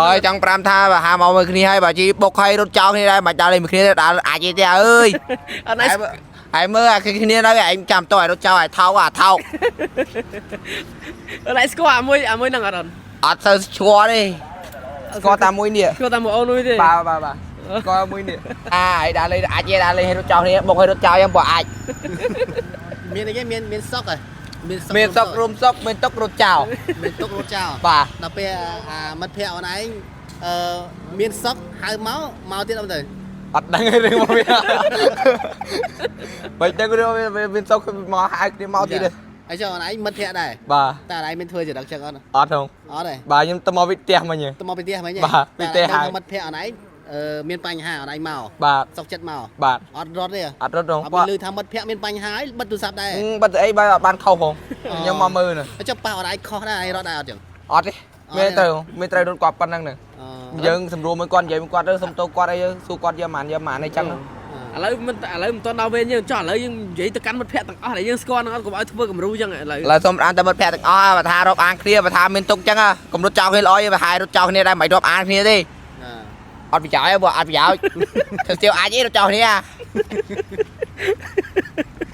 អើយចង់ប្រាំថាបើហាមកមើលគ្នាហើយបើជីបុកហើយរត់ចោលគ្នាដែរមិនដើរលេងមួយគ្នាទេដើរអាចទេអើយ អត់ណៃ ឯងមើលអាគ្នាដល់ឯងចាំតឲ្យរត់ចោលឲ្យថោកអាថោក អត់ណៃស្គាល់អាមួយអាមួយហ្នឹងអត់ អត់សូវស្គាល់ទេស្គាល់តាមមួយនេះ ស្គាល់តែមួយអូនមួយទេ បាទបាទបាទស្គាល់មួយនេះអាឯងដើរលេងអាចទេដើរលេងឲ្យរត់ចោលគ្នាបុកឲ្យរត់ចោលយ៉ាងបើអាច មានអីគេមានមានសុកហ៎មានសុក មានសុករួមសុកមានទុករត់ចោល មានទុករត់ចោល បាទ ដល់ពេលអាមិត្តភក្តិអូនឯងអឺមានសុកហៅមកមកទៀតអត់ទៅ អត់ដឹងរឿងមកវាបើដឹងរឿងវាមានសុកមកហៅគ្នាមកទៀតទេ ហើយចុះអូនឯងមិត្តភក្តិដែរ បាទ តែអូនឯងមានធ្វើចរិតចឹងអត់ អត់ហង អត់ទេ បាទខ្ញុំទៅមកវិទ្យាមិញហ៎ ទៅមកពីផ្ទះមិញហ៎ បាទពីផ្ទះហើយ តែមិត្តភក្តិអូនឯងអឺមានបញ្ហាអូនឯងមក បាទ សុកចិត្តមក បាទ អត់រត់ទេ អត់រត់ហង អត់មានលឺថាមិត្តភក្តិមានបញ្ហាហើយបិទទូរស័ព្ទដែរ បាត់អីបើអត់បានខុសផងខ្ញុំមកមើលណា ហើយចុះប៉ះអូនឯងខុសដែរឯងរត់ដែរអត់ចឹង អត់ទេមានត្រូវមានត្រូវរត់គាត់ប៉ុណ្្នឹងហ្នឹង អឺ យើងសម្រួលមួយគាត់និយាយមួយគាត់ទៅសុំទោសគាត់អីសួរគាត់យកម៉ានយកម៉ានអីចឹង ឥឡូវមិនឥឡូវមិនទាន់ដល់វេនយើងចុះឥឡូវយើងនិយាយទៅកាន់មិត្តភក្តិទាំងអស់ដែលយើងស្គាល់ហ្នឹងអត់កុំឲ្យធ្វើគំរូចឹងឥឡូវ ឥឡូវសុំអានតែមិត្តភក្តិទាំងអស់បើថារាប់អានគ្នាបើថាមានទុកចឹងកុំរត់ចោលគ្នាល្អបើហើយរត់ចោលគ្នាដែរមិនរាប់អានគ្នាទេអត់ប្រយោជន៍ទេបើអត់ប្រយោជន៍ធ្វើស្ទាវអាចអីរត់ចោលគ្នា